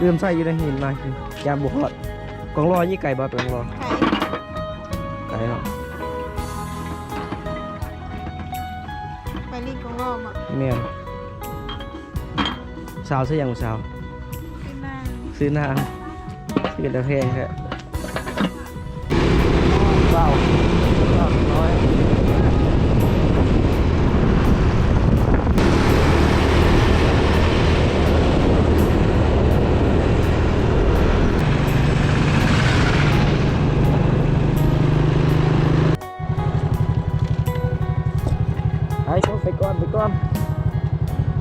ເລີ່ມໃສ່ຢູ່ໃນຫີນມາ ຢ້ານບໍ່ຮອດ. ກອງລໍ້ນີ້ໄກບໍ່? ໄປກອງລໍ້ ໄກ ໄກເນາະ. ໄປຫຼິ້ນກອງລໍ້ບໍ່? ແມ່ນ. ສາວຊື່ຫຍັງ? ສາວ ຊື່ນາງ ຊື່ນາງ. ຊື່ແຕ່ແພງແທ້. ວ້າວ ວ້າວນ້ອຍ. ໄປ ໄປກ່ອນ ໄປກ່ອນ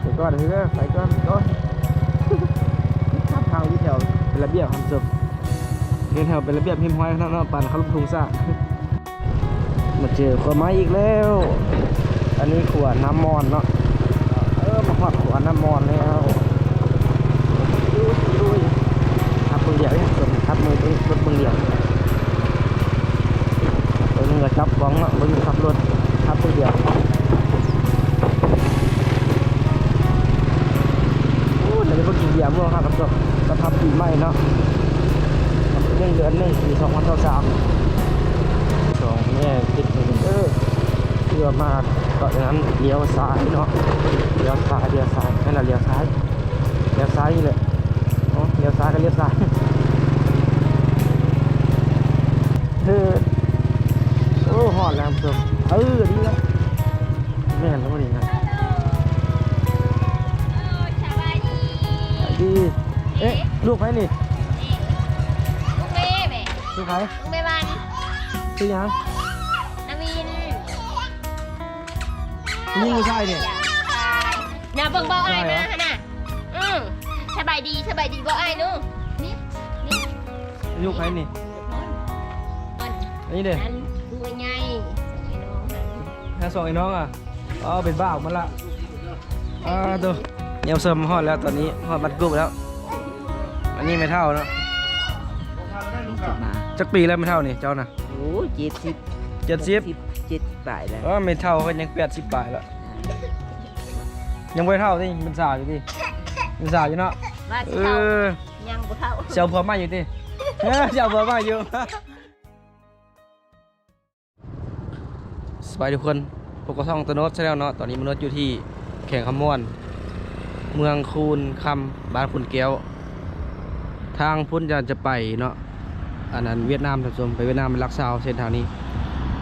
ໄປກ່ອນເດີ ໄປກ່ອນ ໄປກ່ອນ. ຄັບທາງຢູ່ແຖວເປັນລະບຽບ ທ່ານຜູ້ຊົມ ເຮັດແຖວເປັນລະບຽບຮຽບຮ້ອຍຂະໜາດເນາະ ປານເຄົາລົບທຸງຊາດ. ມາເຈີຂົວໃໝ່ອີກແລ້ວ. ອັນນີ້ຂົວນ້ຳມອນເນາະ. ເອີ ມາຮອດຂົວນ້ຳມອນແລ້ວ. ລຸຍ ລຸຍ. ຂັບເບິ່ງດຽວເດ້ ຂັບເບິ່ງ ເບິ່ງລົດເບິ່ງດຽວ. ເບິ່ງເຮືອຈັບກ້ອງເນາະ ເບິ່ງຂັບລົດ ຂັບເບິ່ງດຽວ. ໂອ້ ໄດ້ມາກິນເບຍເມືອງ ຫາກັບ ກັບທັບປີໃໝ່ເນາະ ເດືອນໜຶ່ງ ປີສອງພັນຊາວສາມ. ສອງແຍກຕິດເດີ ຄືວ່າມາຕອນນັ້ນລ້ຽວຊ້າຍເນາະ ລ້ຽວຊ້າຍ ລ້ຽວຊ້າຍ ນັ້ນລະ ລ້ຽວຊ້າຍ ລ້ຽວຊ້າຍນີ້ແຫຼະ. ໂອ້ ລ້ຽວຊ້າຍກໍລ້ຽວຊ້າຍ. ເອີ ໂອ້ ຮອດແລ້ວທ່ານຜູ້ຊົມ. ເອີ ນີ້ແຫຼະ ແມ່ນແລ້ວນີ້ນະ. ສະບາຍດີ. ເອະ ລູກໃຜນີ້? ລູກແມ່ແມ່. ລູກໃຜ? ລູກແມ່ວານ. ຊື່ຫຍັງ? ນາວິນ. ຜູ້ຍິງຜູ້ຊາຍນີ້? ຢ່າເບິ່ງເບົາອ້າຍມາຫັ້ນນະ. ອື ສະບາຍດີ ສະບາຍດີເບົາອ້າຍໜູ. ນີ້ ນີ້ ລູກໃຜນີ້? ອັນນີ້ເດ້ ອັນຕົວໃຫຍ່ ສອງໄອ້ນ້ອງຫັ້ນ. ຫາສອງໄອ້ນ້ອງອະ? ອໍ ເປັນບ້າອອກມາລະ. ອາ ໂຕ ຍາມເຊົ້າມາຮອດແລ້ວ ຕອນນີ້ຮອດບ້ານກຸບແລ້ວ. ອັນນີ້ແມ່ເຖົ້າເນາະ. ຈັກປີແລ້ວແມ່ເຖົ້ານີ້ເຈົ້ານະ? ໂອ້ ເຈັດສິບ ເຈັດສິບ ເຈັດສິບປາຍແລ້ວ. ເອີ ແມ່ເຖົ້າເພິ່ນຍັງແປດສິບປາຍລະ. ຍັງບໍ່ໄດ້ເຖົ້າຕິ ເປັນສາວຢູ່ຕິ ເປັນສາວຢູ່ເນາະ. ວ່າຊິເຖົ້າ ເອີ ຍັງບໍ່ເຖົ້າ ຊິເອົາຜົວໃໝ່ຢູ່ຕິ ເອີ ຊິເອົາຜົວໃໝ່ຢູ່. ສະບາຍດີທຸກຄົນ ພົບກັບຊ່ອງ ຕະໂນດ Channel ເນາະ. ຕອນນີ້ມະນຸດຢູ່ທີ່ແຂວງຄຳມ່ວນ ເມືອງຄູນຄຳ ບ້ານຄູນແກ້ວ. ທາງພຸ້ນຈະ ຈະໄປເນາະ ອັນນັ້ນຫວຽດນາມທ່ານຜູ້ຊົມ ໄປຫວຽດນາມຫຼັກຊາວ ເສັ້ນທາງນີ້.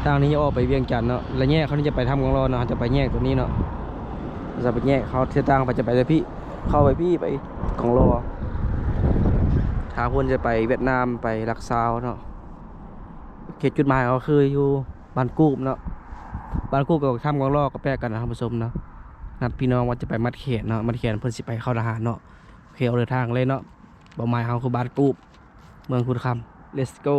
ທາງນີ້ຈະອອກໄປວຽງຈັນເນາະ ແລະແຍກເຂົານີ້ຈະໄປຖ້ຳກອງລໍເນາະ ເຮົາຈະໄປແຍກຕົວນີ້ເນາະ ເຮົາຈະໄປແຍກ ເຮົາເສັ້ນທາງໄປຈະໄປແຕ່ພີ້ ເຂົ້າໄປພີ້ ໄປກອງລໍ. ທາງພຸ້ນຈະໄປຫວຽດນາມ ໄປຫຼັກຊາວເນາະ. ເຂດຈຸດໝາຍເຮົາຄືຢູ່ບ້ານກູບເນາະ ບ້ານກູບກັບຖ້ຳກອງລໍກໍແປກກັນນະທ່ານຜູ້ຊົມເນາະ. ນັດພີ່ນ້ອງວ່າຈະໄປມັດແຂນເນາະ ມັດແຂນເພິ່ນຊິໄປເຂົ້າທະຫານເນາະ. ໂອເຄ ອອກເດີນທາງເລີຍເນາະ. ເປົ້າໝາຍເຮົາຄືບ້ານກູບ ເມືອງຄູນຄຳ. Let's go.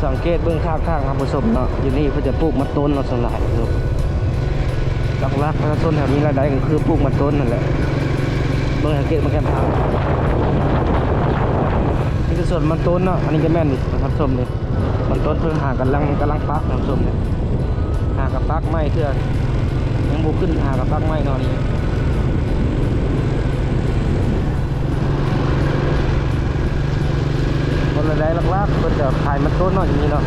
ສັງເກດເບິ່ງຂ້າງທາງທ່ານຜູ້ຊົມເນາະ ຢູ່ນີ້ເພິ່ນຈະປູກມັນຕົ້ນເນາະ ສ່ວນຫຼາຍ. ຫຼັກໆ ປະຊາຊົນແຖວນີ້ລາຍໄດ້ກໍຄືປູກມັນຕົ້ນນັ້ນແຫຼະ. ເບິ່ງ ສັງເກດເບິ່ງແຄມທາງ ມີແຕ່ສວນມັນຕົ້ນເນາະ. ອັນນີ້ກໍແມ່ນນີ້ ທ່ານຜູ້ຊົມນີ້ ມັນຕົ້ນເພິ່ນຫາກຳລັງ ກຳລັງປັກ ທ່ານຜູ້ຊົມນີ້ ຫາກະປັກໃໝ່ເທື່ອ ຍັງບໍ່ຂຶ້ນ ຫາກະປັກໃໝ່ເນາະ. ນີ້ ຄົນລາຍໄດ້ຫຼັກໆ ເພິ່ນຈະຂາຍມັນຕົ້ນເນາະ ຢູ່ນີ້ເນາະ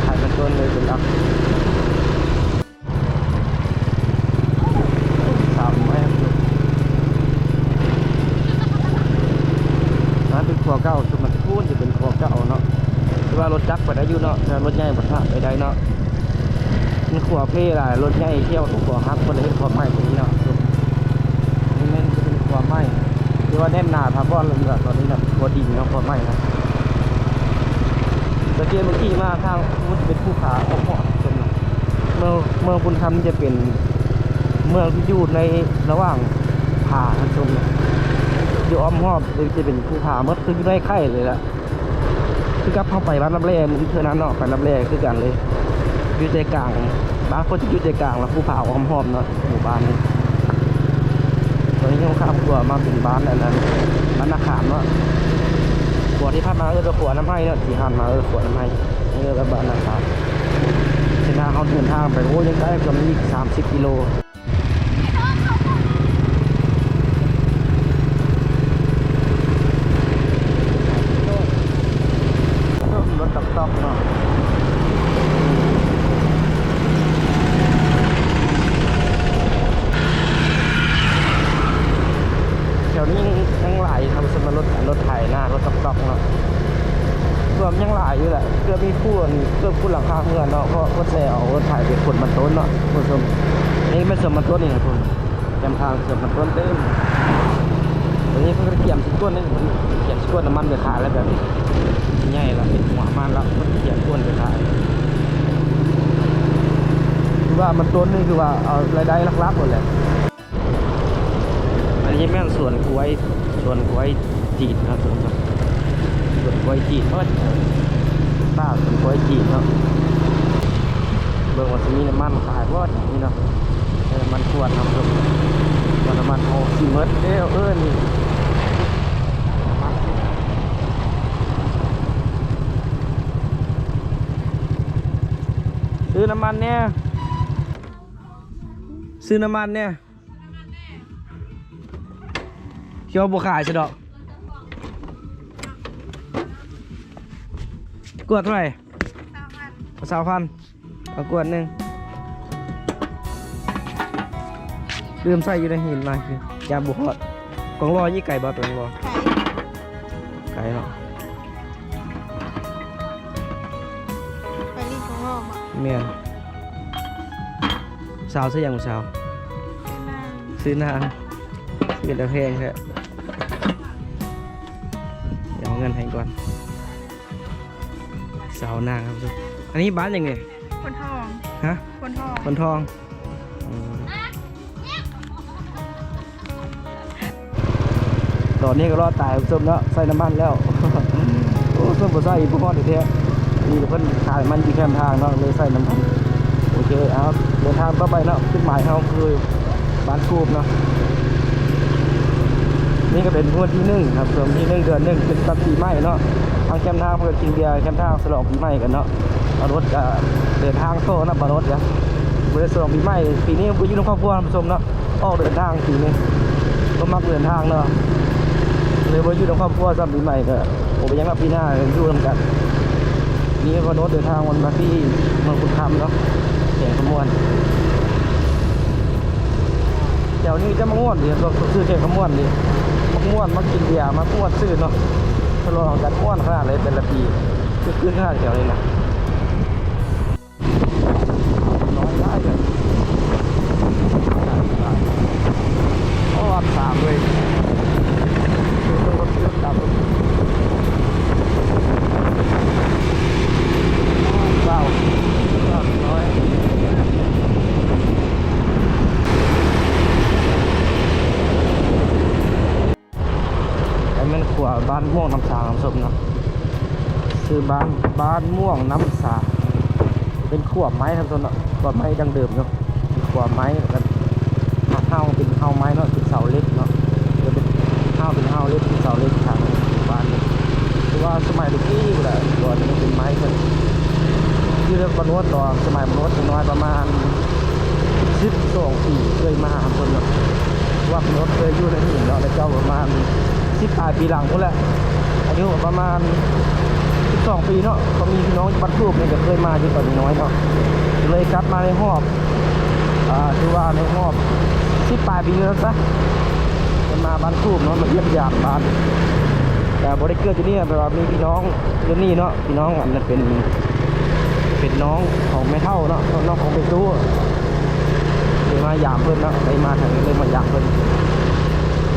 ຂາຍມັນຕົ້ນເລີຍເປັນຫຼັກ. ສາມແມັດ ນັ້ນເປັນຂົວເກົ່າ ສົມມຸດພຸ້ນຈະເປັນຂົວເກົ່າເນາະ ແຕ່ວ່າລົດຈັກໄປໄດ້ຢູ່ເນາະ ແຕ່ວ່າລົດໃຫຍ່ບໍ່ສາມາດໄປໄດ້ເນາະ. ມັນຂົວເພຫຼາຍ ລົດໃຫຍ່ທຽວ ຂົວຫັກ ເພິ່ນເຮັດຂົວໃໝ່ຕົວນີ້ເນາະ. ນີ້ແມ່ນເປັນຂົວໃໝ່ ແຕ່ວ່າແໜ້ນໜາຖາວອນແລ້ວ ຕອນນີ້ນະ ຂົວດິນເນາະ ຂົວໃໝ່ນະ. ສັງເກດເມື່ອກີ້ມາທາງພຸ້ນເປັນພູຜາອ້ອມຮອບ ເມືອງ ເມືອງຄູນຄຳນີ້ຈະເປັນເມືອງທີ່ຢູ່ໃນລະຫວ່າງຜາ ທ່ານຜູ້ຊົມ ຢູ່ອ້ອມຮອບຈະເປັນພູຜາໝົດ ຄືຢູ່ໃນໄຂ່ເລີຍລະ. ຄືກັບເຮົາໄປບ້ານລັບແລເທື່ອນັ້ນເນາະ ໄປລັບແລຄືກັນເລີຍ ຢູ່ໃຈກາງ ບ້ານຂ້ອຍຈະຢູ່ໃຈກາງ ແລ້ວພູຜາອ້ອມຮອບເນາະ ໝູ່ບ້ານນີ້. ຕອນນີ້ເຮົາຂ້າມຂົວມາເປັນບ້ານອັນນັ້ນ ບ້ານນາຂາມເນາະ. ຂົວທີ່ຜ່ານມາເອີ້ນວ່າຂົວນ້ຳໄຮ່ເນາະ ທີ່ຜ່ານມາເອີ້ນຂົວນ້ຳໄຮ່ ເອີ້ນວ່າບ້ານນາຄາ. ເສັ້ນທາງເຮົາເດີນທາງໄປ ໂອ້ ຍັງໄກ ປະມານອີກສາມສິບກິໂລ. ລົດຕັກໆເນາະ ແຖວນີ້ຍັງ ຍັງຫຼາຍຢູ່ ທ່ານຜູ້ຊົມ ລົດ ລົດໄຖນາ ລົດຕັກໆເນາະ ເກືອບຍັງຫຼາຍຢູ່ແຫຼະ ເກືອບມີຜູ້ ອັນ ເກືອບຜູ້ຫຼັງຄາເຮືອນເນາະ ເພາະເພິ່ນແລ່ເອົາລົດໄຖໄປຂົນມັນຕົ້ນເນາະ ທ່ານຜູ້ຊົມ. ນີ້ແມ່ນສວນມັນຕົ້ນນີ້ນະ ພຸ້ນ ແຄມທາງສວນມັນຕົ້ນເຕັມ. ຕອນນີ້ເພິ່ນກະກຽມຊິກວນ ເພິ່ນກຽມຊິກວນນ້ຳມັນໄປຂາຍແລ້ວ ແບບໃຫຍ່ລະ ເປັນຫົວມັນລະ ເພິ່ນກຽມກວນໄປຂາຍ. ຄືວ່າມັນຕົ້ນນີ້ ຄືວ່າເອົາລາຍໄດ້ຫຼັກໆໂລດແຫຼະ. ອັນນີ້ແມ່ນສວນກ້ວຍ ສວນກ້ວຍຈີນເນາະ ສວນ ສວນກ້ວຍຈີນເນາະ ປ່າສວນກ້ວຍຈີນເນາະ. ເບິ່ງວ່າຊິມີນ້ຳມັນຂາຍບໍ່ນີ້ເນາະ ໃສ່ນ້ຳມັນຂວດເນາະ ວ່ານ້ຳມັນເຮົາຊິໝົດແລ້ວ ເອີ ນີ້ ຊື້ນ້ຳມັນແດ່ ຊື້ນ້ຳມັນແດ່. ເຈົ້າບໍ່ຂາຍຊະດອກ ກວດເທົ່າໃດ? ຊາວພັນ ເອົາກວດໜຶ່ງ. ລືມໃສ່ຢູ່ໃນຫີນມາ ຢ້ານບໍ່ຮອດ. ກອງຫຼໍ່ຢູ່ໄກບໍ່? ໄກ ໄກເນາະ. ໄປຫຼິ້ນຂອງນ້ອງບໍ? ແມ່ນ. ສາວຊື່ຫຍັງຜູ້ສາວ? ຊື່ນາງ. ຊື່ນາງ ເປັນຕາແພງແທ້. ດຽວເອົາເງິນໃຫ້ກ່ອນ. ສາວນາງຄັບ. ອັນນີ້ບ້ານຫຍັງນີ້? ໂພນທອງ. ຮະ? ໂພນທອງ. ໂພນທອງ. ອືມ ຕອນນີ້ກໍລອດຕາຍ ທ່ານຜູ້ຊົມເນາະ ໃສ່ນ້ຳມັນແລ້ວ. ໂອ້ ສົມບໍ່ໃສ່ ບໍ່ຮອດແທ້ໆ. ນີ້ເພິ່ນຂາຍມັນຢູ່ແຄມທາງເນາະ ເລີຍໃສ່ນ້ຳມັນ. ໂອເຄ ເອົາ ເດີນທາງຕໍ່ໄປເນາະ. ຈຸດໝາຍເຮົາຄືບ້ານກູບເນາະ. ນີ້ກໍເປັນງວດທີໜຶ່ງຄັບ ຊ່ວງທີໜຶ່ງ ເດືອນໜຶ່ງ ເປັນຕອນປີໃໝ່ເນາະ. ທາງແຄມທາງເພິ່ນກິນເບຍແຄມທາງ ສະຫຼອງປີໃໝ່ກັນເນາະ. ບ່າວໂນດກໍເດີນທາງຕໍ່ເນາະ ບ່າວໂນດກໍບໍ່ໄດ້ສະຫຼອງປີໃໝ່ ປີນີ້ບໍ່ຢູ່ນຳຄອບຄົວທ່ານຜູ້ຊົມເນາະ. ອອກເດີນທາງປີນີ້ ບໍ່ມັກເດີນທາງເນາະ ເລີຍບໍ່ຢູ່ນຳຄອບຄົວຊ້ຳ. ປີໃໝ່ກໍບໍ່ເປັນຫຍັງເນາະ ປີໜ້າຢູ່ນຳກັນ. ນີ້ພາໂນດເດີນທາງວັນມາທີ່ເມືອງຄຸນຄຳເນາະ ແຂວງຄຳມ່ວນ. ແຖວນີ້ຈະມາມ່ວນເດ ເຂົາເອີ້ນແຂວງຄຳມ່ວນເດ ມາມ່ວນ ມາກິນເບຍ ມາມ່ວນຊື່ເນາະ ສະຫຼອງກັນມ່ວນຂະໜາດເລີຍແຕ່ລະປີ. ຄຶກຄື້ນຂະໜາດແຖວນີ້ນະ. ນ້ອຍຫຼາຍເລີຍ ໂອ້ ອັນສາມເວີຍ ເປັນລົດ ລົດດຳ ວ້າວ ນ້ອຍ. ອັນແມ່ນຂົວບ້ານມ່ວງນ້ຳສາທ່ານຜູ້ຊົມເນາະ ຊື່ບ້ານ ບ້ານມ່ວງນ້ຳສາ. ເປັນຂົວໄມ້ທ່ານຜູ້ຊົມເນາະ ຂົວໄມ້ດັ້ງເດີມເນາະ ເປັນຂົວໄມ້ ແລ້ວກໍເຫົ່າເປັນເຫົ່າໄມ້ເນາະ ເປັນເສົາເຫຼັກເນາະ ເປັນເຫົ່າເປັນເສົາເຫຼັກ ເປັນເສົາເຫຼັກທາງບ້ານນີ້. ຄືວ່າສະໄໝແຕ່ກີ້ພຸ້ນແຫຼະ ຂົວນີ້ເປັນໄມ້ເພິ່ນ ຢູ່ໃນບ້ານໂນດ ຕອນສະໄໝບ້ານໂນດ ຢ່າງໜ້ອຍປະມານສິບສອງປີ ເຄີຍມາຫາເພິ່ນເນາະ. ວ່າເພິ່ນເຄີຍຢູ່ໃນຫີນເນາະ ແລ້ວເຈົ້າປະມານສິບປາຍປີຫຼັງພຸ້ນແຫຼະ ອາຍຸປະມານສິບສອງປີເນາະ. ເຂົາມີພີ່ນ້ອງຢູ່ບ້ານທູບນີ້ ກໍເຄີຍມາຢູ່ຕອນນ້ອຍເນາະ ກໍເລີຍກັບມາໃນຮອບ ອ່າ ຖືວ່າໃນຮອບສິບປາຍປີແລ້ວຊະ ເພິ່ນມາບ້ານທູບເນາະ ມາຢ້ຽມຢາມບ້ານ. ແຕ່ບໍ່ໄດ້ເກີດຢູ່ນີ້ນະ ແຕ່ວ່າມີພີ່ນ້ອງຢູ່ນີ້ເນາະ ພີ່ນ້ອງ ອັນນັ້ນເປັນ ເປັນນ້ອງຂອງແມ່ເຖົ້າເນາະ ນ້ອງຂອງແມ່ຕູ້ ໄດ້ມາຢາມເພິ່ນເນາະ ໄດ້ມາທາງນີ້ ໄດ້ມາຢາມເພິ່ນ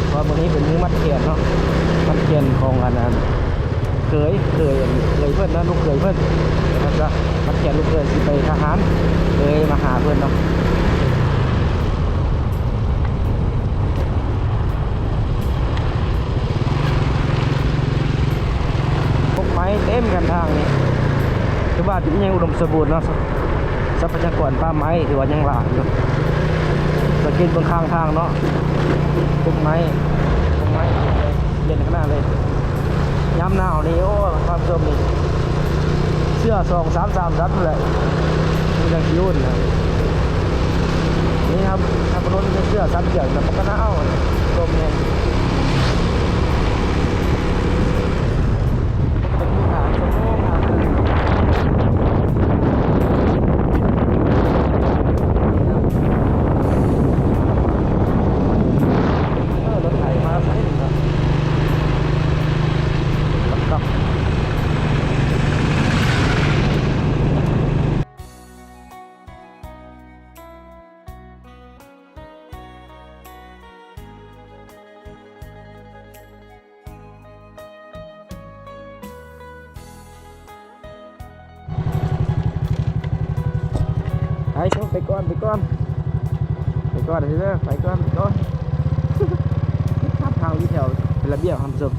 ເພາະວ່າມື້ນີ້ເປັນມື້ມັດແຂນເນາະ ມັດແຂນຂອງອັນນັ້ນ ເຂີຍ ເຂີຍ ເຂີຍເພິ່ນເນາະ ລູກເຂີຍເພິ່ນ ແລ້ວກໍຈະມັດແຂນລູກເຂີຍຊິໄປທະຫານ ເລີຍມາຫາເພິ່ນເນາະ. ກົກໄມ້ເຕັມກັນທາງນີ້ ຖືວ່າດີແຮງ ອຸດົມສົມບູນເນາະ ຊັບພະຍາກອນປ່າໄມ້ຖືວ່າຍັງຫຼາຍຢູ່. ສັງເກດເບິ່ງຂ້າງທາງເນາະ ກົກໄມ້ ກົກໄມ້ເດັ່ນຂະໜາດເລີຍ. ຍາມໜາວນີ້ ໂອ້ ທ່ານຜູ້ຊົມນີ້ ເສື້ອສອງສາມ ສາມສັນພຸ້ນແຫຼະ ມັນຈັ່ງຊິອຸ່ນນະ. ນີ້ຄັບ ຖ້າບໍ່ນຸ່ງເສື້ອສາມເຄື່ອງນະ ມັນກໍໜາວ ລົມແຮງ. ເອີ ລົດໄຖມາໃສນີ້ເນາະ ກັບ ກັບ. ໄປ ໄປກ່ອນ ໄປກ່ອນ ໄປກ່ອນເດີ ໄປກ່ອນ ໄປກ່ອນ. ເຮັດທາງຢູ່ແຖວເປັນລະບຽບ ທ່ານຜູ້ຊົມ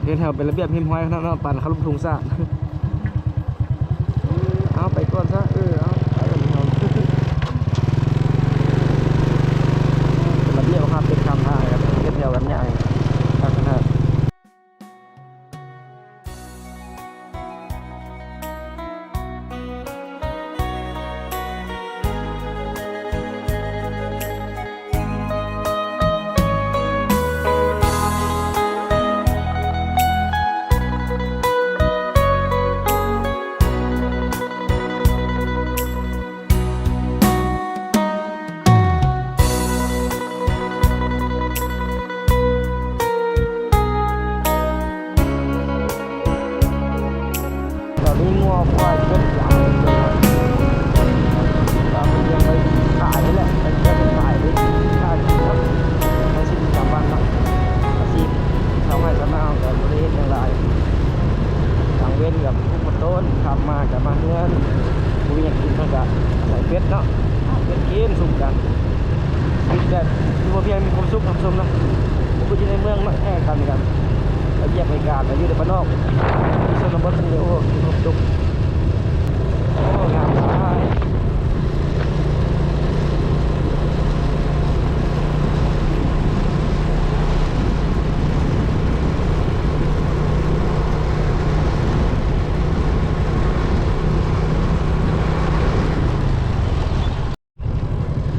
ເຮັດແຖວເປັນລະບຽບ ຮຽບຮ້ອຍຂະໜາດເນາະ ປານເຄົາລົບທຸງຊາດ. ເອົາ ໄປກ່ອນຊະ ເອີ ເອົາ ໄປກ່ອນເຮົາ. ເປັນລະບຽບຄັບ ເປັນຂ້າມທາງ ເຮັດແຖວກັນຍາກ ຄັກຂະໜາດ. ແຖວນີ້ງົວຄວາຍເປັນຫຼາຍ ກໍເປັນເລື່ອງໄປຂາຍນີ້ແຫຼະ ເປັນເລື່ອງໄປຂາຍນີ້ ຄ້າກິນເນາະ ໃນຊີວິດປະຈຳວັນເນາະ ອາຊີບຊາວໄຮ່ຊາວນາກໍບໍ່ໄດ້ເຮັດຫຍັງຫຼາຍ ກາງເວັນກໍ ໂຕນ ຄ່ຳມາກໍມາເຮືອນ ບໍ່ມີຫຍັງກິນ ເພິ່ນກໍອາໄສເປັດເນາະ ຫາເປັດກິນຊຸມກັນ ຊີວິດແບບຢູ່ພໍພຽງມີຄວາມສຸກ ທ່ານຜູ້ຊົມເນາະ ບໍ່ຄືຢູ່ໃນເມືອງເນາະ ແຍກກັນ ກັນໄປວຽກໄປການ ແຕ່ຢູ່ໃນບ້ານນອກ ຢູ່ຊົນນະບົດນີ້ ໂອ້ ມີຄວາມສຸກ ໂອ້ ງາມຫຼາຍ.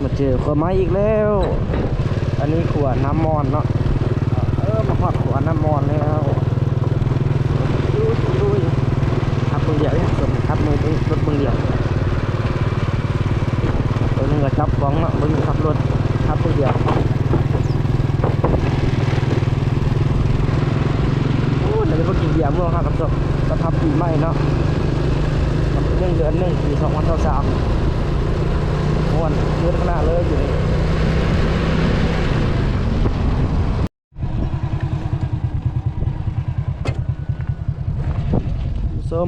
ມາເຈີຂົວໄມ້ອີກແລ້ວ ອັນນີ້ຂົວນ້ຳມອນເນາະ ເອີ ມາຮອດຂົວນ້ຳມອນແລ້ວ ລຸຍ ລຸຍ ຂັບເບິ່ງດຽວ ຂັບມືເບິ່ງ ລົດເບິ່ງດຽວ ຕົວໜຶ່ງກໍຈັບກ້ອງເນາະ ບໍ່ຢູ່ຂັບລົດ ຂັບຜູ້ດຽວ. ໂອ້ ໄດ້ມາກິນເບຍເມືອງ ຫາກັບສະ ສະພາບປີໃໝ່ເນາະ ເດືອນໜຶ່ງ ປີສອງພັນຊາວສາມ ມ່ວນ ເງິນຂະໜາດເລີຍຢູ່ນີ້. ຜູ້ຊົມ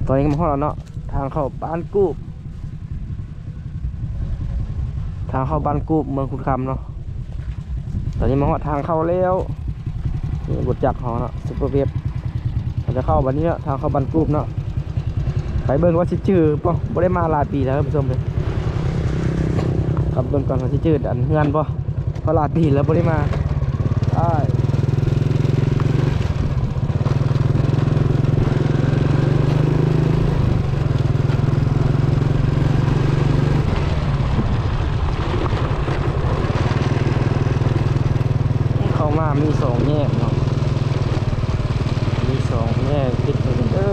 ຕອນນີ້ກໍມາຮອດແລ້ວເນາະ ທາງເຂົ້າບ້ານກູບ ທາງເຂົ້າບ້ານກູບ ເມືອງຄຸນຄຳເນາະ ຕອນນີ້ມາຮອດທາງເຂົ້າແລ້ວ ນີ້ລົດຈັກເຮົາເນາະ ຊຸບເປີເວບ ເຮົາຈະເຂົ້າບັດນີ້ເນາະ ທາງເຂົ້າບ້ານກູບເນາະ ໄປເບິ່ງວ່າຊິຈື່ບໍ່ ບໍ່ໄດ້ມາຫຼາຍປີແລ້ວ ທ່ານຜູ້ຊົມເອີຍ ຂັບເບິ່ງກ່ອນວ່າຊິຈື່ອັນເຮືອນບໍ່. ເພາະຫຼາຍປີແລ້ວບໍ່ໄດ້ມາ ອ້າຍ ເຂົ້າມາມີສອງແຍກເນາະ ມີສອງແຍກຕິດກັນເດີ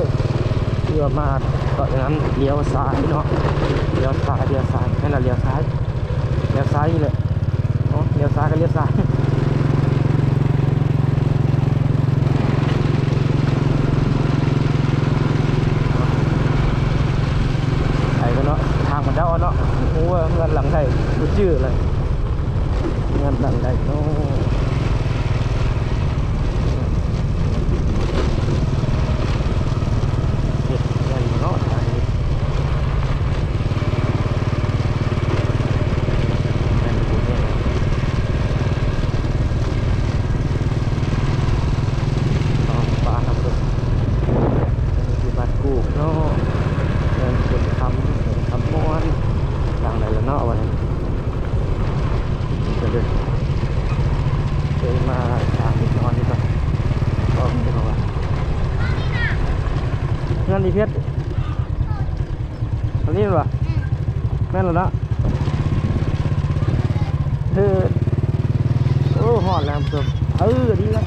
ເພື່ອມາເກາະນັ້ນ ລ້ຽວຊ້າຍເນາະ ລ້ຽວຊ້າຍ ລ້ຽວຊ້າຍ ແມ່ນລະ ລ້ຽວຊ້າຍ ລ້ຽວຊ້າຍນີ້ແຫຼະ ໂອ້ ລ້ຽວຊ້າຍກໍລ້ຽວຊ້າຍ ໄປກ່ອນເນາະ ທາງມັນດຳເນາະ ໂອ້ ເຮືອນຫຼັງໃດບໍ່ຈື່ເລີຍ ເຮືອນຫຼັງໃດເນາະ ເຮັດເຮືອນເນາະ ບ້ານເຮົາເນາະ ບ້ານກູບເນາະ ເຮືອນຄົນຄຳ ເຮືອນຄຳມ່ວນ ຫຼັງໃດລະເນາະ ວ່າຊັ້ນ ເດີ ເດີນມາຖາມເດັກນ້ອຍນີ້ກ່ອນ ເພາະມີ ນີ້ເພັດ ອັນນີ້ແມ່ນບໍ່? ອືມ ແມ່ນແລ້ວເນາະ. ເອີ ໂອ້ ຮອດແລ້ວທ່ານຜູ້ຊົມ. ເອີ ນີ້ແຫຼະ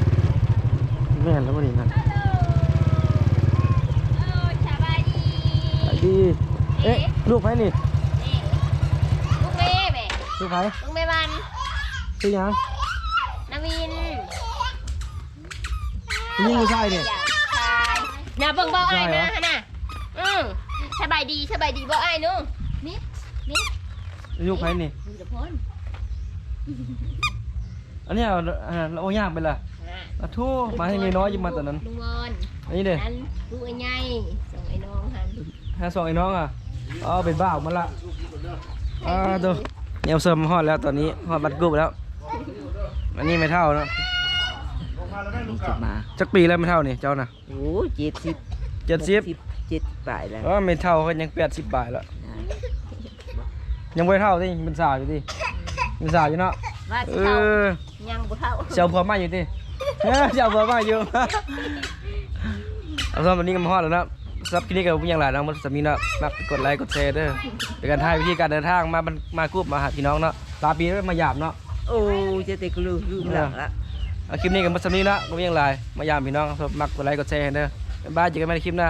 ແມ່ນແລ້ວນີ້ນະ. ສະບາຍດີ. ເອະ ລູກໃຜນີ້? ລູກແມ່ ລູກໃຜ? ລູກແມ່ວັນ. ຊື່ຫຍັງ? ນາວິນ. ຜູ້ຍິງຜູ້ຊາຍນີ້? ນາເບິ່ງເບົາອ້າຍມາຫັ້ນນະ. ອື ສະບາຍດີ ສະບາຍດີເບົາອ້າຍໜູ. ນີ້ ນີ້ ລູກໃຜນີ້? ມີແຕ່ຄົນ ອັນນີ້ ເອົາ ເອົາ ເອົາອອກຍາກໄປລະ. ອາ ອາໂທ້ ມາໃຫ້ນ້ອຍໆຢູ່ມາຕອນນັ້ນ. ລຸງວອນ ອັນນີ້ເດ້ ອັນລູກອ້າຍໃຫຍ່ ສອງອ້າຍນ້ອງຫັ້ນ. ຫາສອງອ້າຍນ້ອງອະ ເອົາເປັນບ້າອອກມາລະ. ອາໂທ້ ແນວເສີມຮອດແລ້ວ ຕອນນີ້ຮອດບັດກຸບແລ້ວ. ອັນນີ້ແມ່ເຖົ້າເນາະ. ອັນນີ້ຈະມາ ຈັກປີແລ້ວແມ່ເຖົ້ານີ້ເຈົ້ານະ? ໂອ້ ເຈັດສິບ ເຈັດສິບ ເຈັດສິບປາຍແລ້ວ. ເອີ ແມ່ເຖົ້າເພິ່ນຍັງແປດສິບປາຍແລ້ວ. ອ່າ ຍັງບໍ່ໄດ້ເຖົ້າຕິ ເປັນສາວຢູ່ຕິ. ອືມ ເປັນສາວຢູ່ເນາະ. ວ່າຊິເຖົ້າ ເອີ ຍັງບໍ່ເຖົ້າ. ຊິເອົາຜົວໃໝ່ຢູ່ຕິ? ເອີ ຊິເອົາຜົວໃໝ່ຢູ່. ເອົາ ສຳລັບວັນນີ້ກໍມາຮອດແລ້ວເນາະ. ສຳລັບຄລິບນີ້ກໍບໍ່ມີຫຍັງຫຼາຍເນາະ ໝົດສ່ຳນີ້ເນາະ. ມັກກົດໄລກົດແຊເດີ ເປັນການຖ່າຍວິທີການເດີນທາງມາ ມາກູບມາຫາພີ່ນ້ອງເນາະ. ຫຼາຍປີແລ້ວມາຢາມເນາະ. ໂອ້ ຈະແຕ່ກະລືມ ລືມ ເອີ ຫຼັກລະ. ເອົາ ຄລິບນີ້ກໍໝົດສ່ຳນີ້ເນາະ ບໍ່ມີຫຍັງຫຼາຍ. ມາຢາມພີ່ນ້ອງ ມັກກົດໄລກົດແຊເດີ. ບາຍບາຍ ເຈີກັນໃໝ່ໃນຄລິບໜ້າ.